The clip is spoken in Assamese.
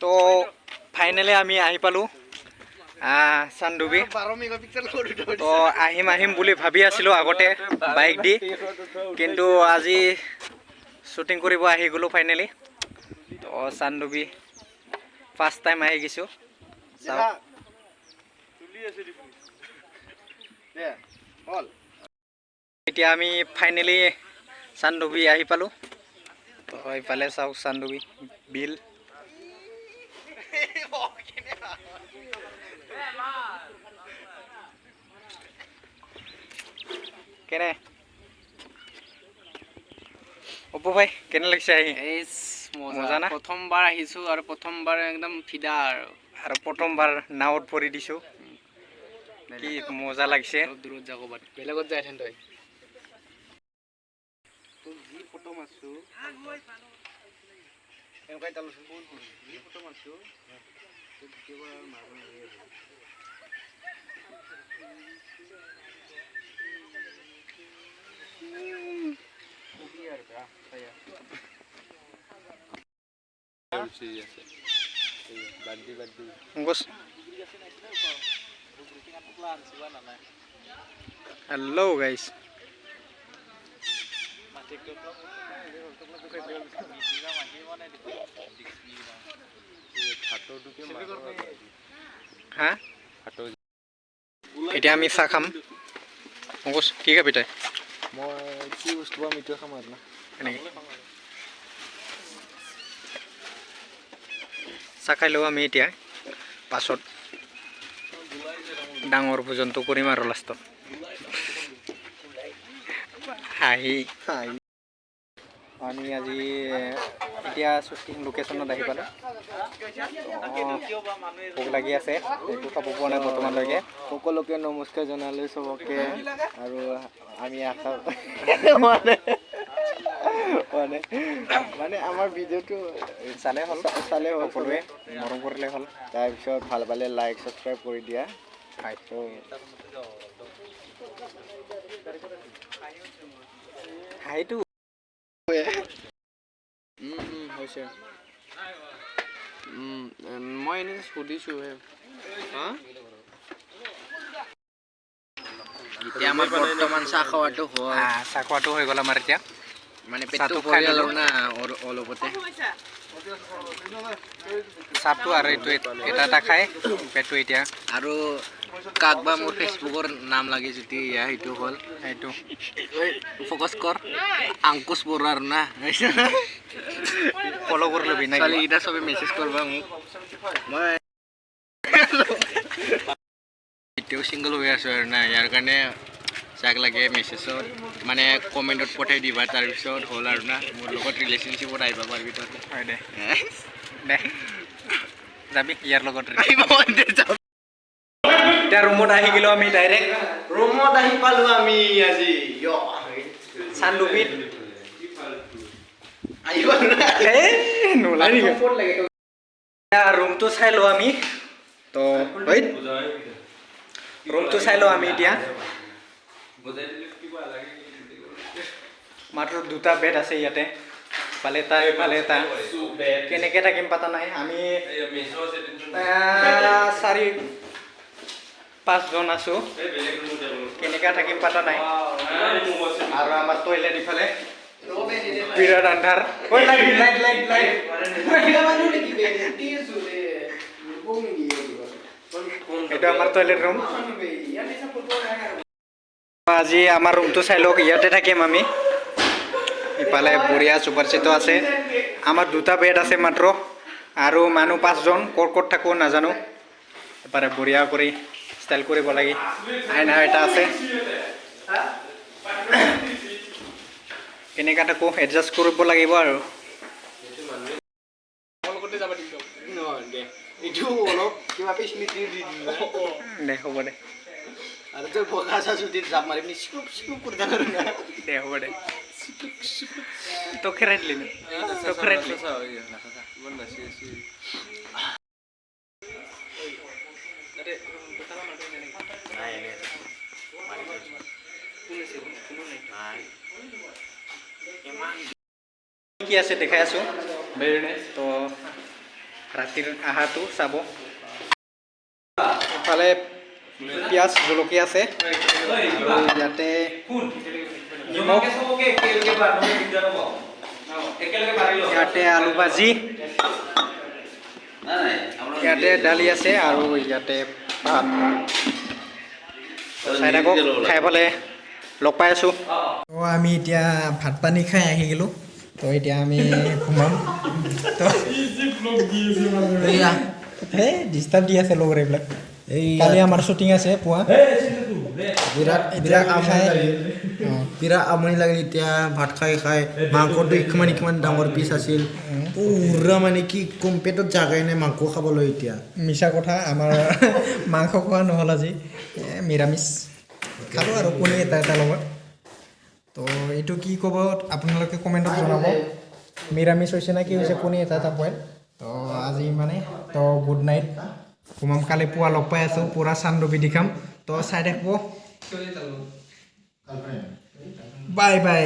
তো ফাইনেলি আমি আহি পালোঁ চান্দুবি। তো আহিম আহিম বুলি ভাবি আছিলোঁ আগতে বাইক দি, কিন্তু আজি শ্বুটিং কৰিব আহি গ'লোঁ ফাইনেলি। তো চান্দুবি ফাৰ্ষ্ট টাইম আহি গৈছোঁ, চাওক। এতিয়া আমি ফাইনেলি চান্দুবি আহি পালোঁ। তো এইফালে চাওক চান্দুবি বিল। কেনে অপু ভাই, কেনে লাগিছে আহি? মজা না? প্ৰথমবাৰ আহিছোঁ আৰু প্ৰথমবাৰ একদম ফিদা আৰু। আৰু প্ৰথমবাৰ নাৱত ভৰি দিছোঁ, কি মজা লাগিছে। অলপ দূৰত যা, ক'ৰবাত বেলেগত যাই হেঁতেন তই। যি ফটো মাৰছোঁ, যি ফটো মাৰছোঁ, দ্বিতীয়বাৰ আৰু মাৰিব নালাগে। গছ। হেল্ল' গাইছ, হা, এতিয়া আমি চাহ খাম। অংকুশ, কি খাবি তই? মই কি বস্তু পাম এইটোৱে খাম আৰু না। এনেকৈ চাহ খাই লওঁ আমি এতিয়া, পাছত ডাঙৰ ভোজনটো কৰিম আৰু লাষ্টত। হাঁহি আমি আজি এতিয়া শ্বুটিং লোকেশ্যনত আহি পালোঁ। ভোক লাগি আছে, একো খাব পোৱা নাই বৰ্তমানলৈকে। সকলোকে নমস্কাৰ জনালোঁ চবকে। আৰু আমি আশা মানে মানে মানে আমাৰ ভিডিঅ'টো চালে হ'ল, চালে হ'ল, সকলোৱে মৰম কৰিলে হ'ল। তাৰপিছত ভাল পালে লাইক ছাবস্ক্ৰাইব কৰি দিয়া। হয়। ত' হাঁহিটো হৈছে। মই এনেই সুধিছোঁহে। এতিয়া আমাৰ বৰ্তমান চাহ খোৱাটো হ'ল। চাহ খোৱাটো হৈ গ'ল আমাৰ এতিয়া। মানে পেটটো চাহটো খাই ভৰি ল'লো। না অলপতে। চাহটো আৰু এইটো এটা এটা খাই পেটটো এতিয়া। আৰু কাক বা মোৰ ফেচবুকৰ নাম লাগে যদি এয়া সেইটো হ'ল সেইটো ফ'কাছ কৰ আংকুশ বৰুৱাৰ না। ফ'ল' কৰি ল'বি নাই? ছোৱালীকেইটা চবে মেছেজ কৰবা মোক। মই এতিয়াও ছিংগল হৈ আছোঁ আৰু না, ইয়াৰ কাৰণে যাক লাগে মেছেজত মানে কমেণ্টত পঠাই দিবা। তাৰপিছত হ'ল আৰু না, মোৰ লগত ৰিলেশ্যনশ্বিপত আহিব পাৰিবি তহঁতে। হয়, দে দে, যাবি ইয়াৰ লগত। আহিব দে, যাম। এতিয়া ৰুমত আহি গ'লো আমি ডাইৰেক্ট। ৰুমত আহি পালোঁ আমি আজি। চান্দুবিত আহি পালোঁ না। এই নোলাই নেকি? এতিয়া ৰুমটো চাই লওঁ আমি। তো ৰুমটো চাই লওঁ আমি এতিয়া। মাত্ৰ দুটা বেড আছে ইয়াতে, ইফালে এটা, ইফালে এটা। কেনেকে থাকিম পাতা নাই। আমি চাৰি পাঁচজন আছো, কেনেকে থাকিম পাতা নাই। আৰু আমাৰ টয়লেট ইফালে, বিৰাট আন্ধাৰ। ঐ, লাইট লাইট লাইট লাইট। এইটো আমাৰ টয়লেট ৰুম। আজি আমাৰ ৰুমটো চাই লওক, ইয়াতে থাকিম আমি। ইফালে বঢ়িয়া চুপাৰ ছেটো আছে। আমাৰ দুটা বেড আছে মাত্ৰ আৰু মানুহ পাঁচজন, ক'ত ক'ত থাকোঁ নাজানো। এবাৰে বঢ়িয়া কৰি ষ্টাইল কৰিব লাগে। আইনা এটা আছে। কেনেকুৱা থাকোঁ এডজাষ্ট কৰিব লাগিব আৰু। এইটো অলপ কিবা স্মৃতি দি দিম। দে, হ'ব দে। আৰু তই বগা চা চুটিত জাপ মাৰি পিনি চিকুপ চিকুপ কৰি থাক আৰু না। দে, হ'ব দে। তই খেৰাই দিলি নে? তই খেৰাই দিলি। কি আছে দেখাই আছোঁ। তো ৰাতিৰ আহাৰটো চাব। ইফালে পিঁয়াজ, জলকীয়া আছে আৰু ইয়াতে নিমখ, ইয়াতে আলু ভাজি, ইয়াতে দালি আছে আৰু ইয়াতে ভাত। চাই থাকক, খাই পেলাই লগ পাই আছোঁ। তো আমি এতিয়া ভাত পানী খাই আহি গ'লোঁ। তো এতিয়া আমি ঘুমাম। তো সেই ডিষ্টাৰ্ব দি আছে লগৰ এইবিলাক। কালি আমাৰ শ্বুটিং আছে পুৱা। বিৰাট এতিয়া বিৰাট আমনি খাই লাগিল, বিৰাট আমনি লাগিল। এতিয়া ভাত খাই খাই মাংসটো ইমান ইমান ডাঙৰ পিচ আছিল পুৰা, মানে কি কম, পেটত জাগাই নাই মাংস খাবলৈ এতিয়া। মিছা কথা, আমাৰ মাংস খোৱা নহ'ল আজি। নিৰামিষ খালোঁ আৰু কণী এটা এটা লগত। তো এইটো কি ক'ব আপোনালোকে কমেণ্টত জনাব, নিৰামিষ হৈছে নে কি হৈছে, কণী এটা এটা বইল। তো আজি মানে তো গুড নাইট, ঘুমাম। কালি পুৱা লগ পাই আছোঁ, পূৰা চান্দুবি দেখাম। তো চাই থাকিব, বাই বাই।